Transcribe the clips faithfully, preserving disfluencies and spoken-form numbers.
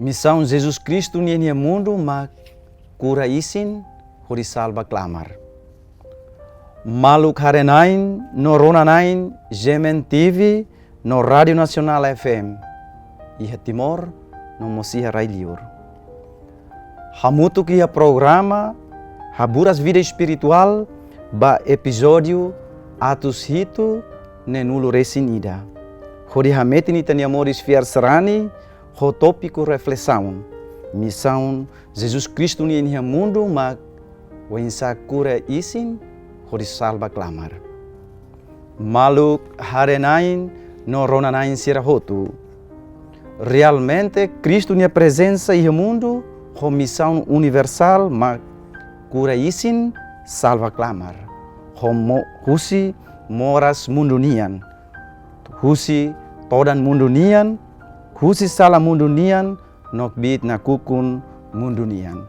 Misaun Jesus Kristu nian iha mundu mak kura isin hodi salva klamar. Maluk haree-na'in no rona-na'in G M N T V no Rádiu Nasionál F M iha Timor no mós iha rai-liur. Hamutuk iha programa Haburas Vida Espirituál ba epizódiu atus hitu neenulu resin ida. Hodi hametin ita-nia moris fiar sarani ho tópiku reflesaun: Misaun Jesus Kristu nian iha mundu mak oinsá kura isin hodi salva klamar. Maluk haree-na'in no rona-na'in sira hotu. Realmente, Kristu nia prezensa iha mundu ho misaun universál mak kura isin, salva klamar. Ho mo-, husi moras mundu nian, husi todan mundu nian, husi sala mundu nian, no kbiit nakukun mundu nian.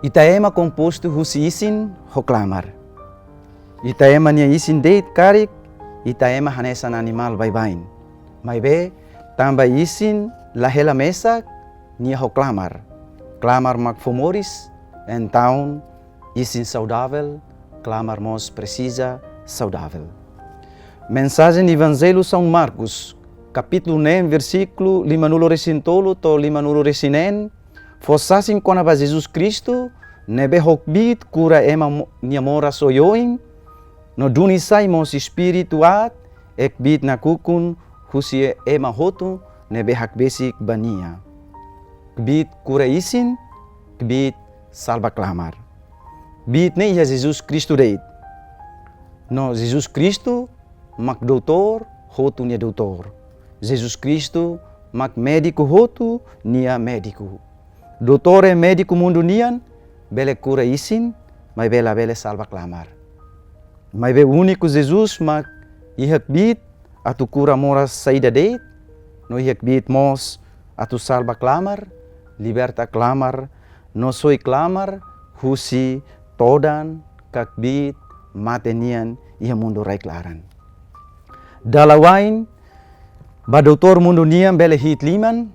Ita ema kompostu husi isin ho klamar. Ita ema nia isin de'it karik, ita ema hanesan animál baibain. Maibé, tanba isin la hela mesak, nia ho klamar. Klamar mak fó moris, entaun isin saudavel, klamar mós presiza saudavel. Mensajen Evanjellu São Marcos, kapítulu neen, versíkulu limanulu resin tolu to'o limanulu resin neen, fó sasin kona-ba Jesus Kristu, ne'ebé ho kbiit kura ema mo-, nia moras oioin, no duni sai mós espíritu aat, e kbiit nakukun husi ema hotu ne'ebé hakbesik ba nia. Kbiit kura isin, kbiit salva klamar. Kbiit ne'e iha Jesus Kristu de'it. No Jesus Kristu mak doutór hotu nia doutór. Jesus Kristu mak médiku hotu nia médiku. Doutór i médiku mundu nian bele kura isin, maibé labele salva klamar. Maibé úniku Jesus mak iha kbiit atu kura moras saida de'it, no iha kbiit mós atu salva klamar, liberta klamar, no soi klamar husi todan ka kbiit mate nian iha mundu rai-klaran. Dala wa'in ba doutór mundu nian bele hi'it liman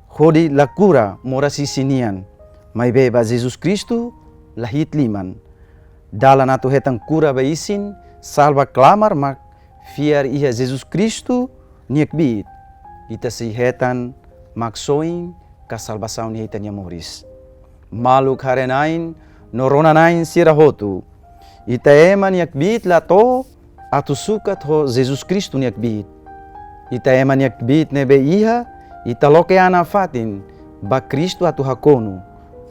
hodi la kura moras isin nian, maibé ba Jesus Kristu la hi'it liman. Dalan atu hetan kura ba isin, salva klamar mak fiar iha Jesus Kristu nia kbiit. Ita sei hetan maksoin ka salvasaun iha ita-nia moris. Maluk haree-na'in no rona-na'in sira hotu. Ita ema nia kbiit la to'o atu sukat ho Jesus Kristu nia kbiit. Ita ema nia kbiit ne'ebé iha, ita loke an nafatin ba Kristu atu hakonu,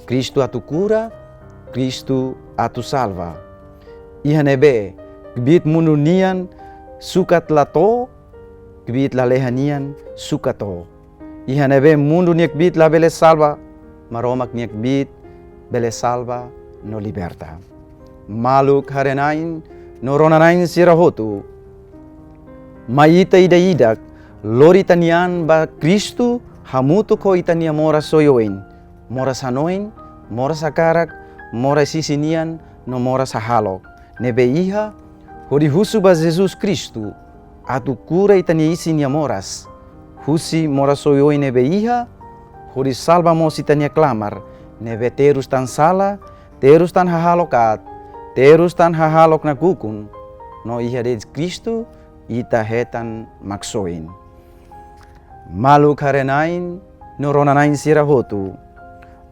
Kristu atu kura, Kristu atu salva. Iha ne'ebé kbiit mundu nian sukat la to'o, kbiit lalehan nian sukat to'o. Iha ne'ebé mundu nia kbiit labele salva, Maromak nia kbiit bele salva no liberta. Maluk haree-na'in no rona-na'in sira hotu. Mai ita ida-idak lori ita-nia an ba Kristu hamutuk ho ita-nia moras oioin, moras hanoin, moras hakarak, moras isin nian, no moras hahalok ne'ebé iha, hodi husu ba Jesus Kristu atu kura ita-nia isin nia moras, husi moras oioin ne'ebé iha, hodi salva mós ita-nia klamar ne'ebé terus tan sala, terus tan hahalok aat, terus tan hahalok nakukun, no iha de'it Kristu ita hetan maksoin. Maluk haree-na'in no rona-na'in sira hotu.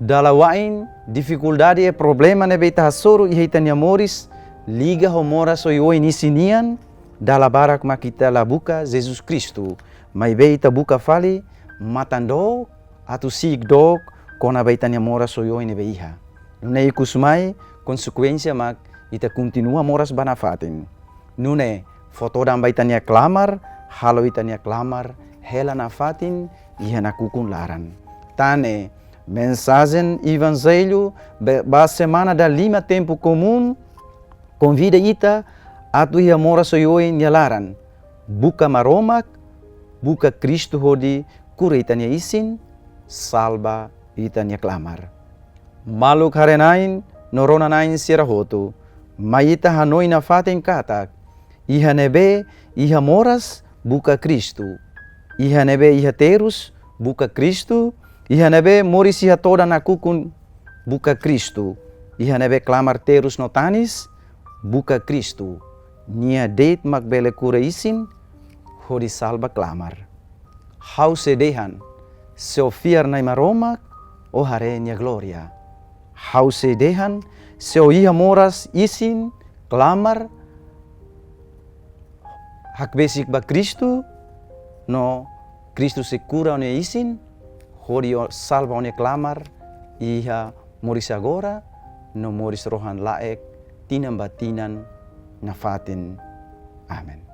Dala wa'in difikuldade i problema ne'ebé ita hasoru iha ita-nia moris liga ho moras oioin isin nian, dala barak mak ita la buka Jesus Kristu, maibé ita buka fali matan-dook atu si'ik dook kona-ba ita-nia moras oioin ne'ebé iha. Nune'e ikus mai konsekuénsia mak ita kontinua moras ba nafatin. Nune'e fó todan ba ita-nia klamar, halo ita-nia klamar hela nafatin iha nakukun laran. Tan ne'e, mensajen Evanjellu be-, ba semana dalima tempu komún konvida ita atu iha moras oioin nia laran, buka Maromak, buka Kristu hodi kura ita-nia isin, salva ita-nia klamar. Maluk haree-na'in no rona-na'in sira hotu, mai ita hanoin nafatin katak, iha ne'ebé iha moras, buka Kristu. Iha ne'ebé iha terus, buka Kristu, iha ne'ebé moris iha todan nakukun, buka Kristu, iha ne'ebé klamar terus no tanis, buka Kristu, nia de'it mak bele kura isin, hodi salva klamar. Ha'u sei dehan, sei fiar Na'i Maromak, ó haree nia glória. Ha'u sei dehan, sei iha moras isin, klamar, hakbesik ba Kristu, no Kristu sei kura ó-nia isin, hodi ó-, salva ó-nia klamar, iha moris agora, no moris rohan-laek, tinan ba tinan, nafatin. Amen.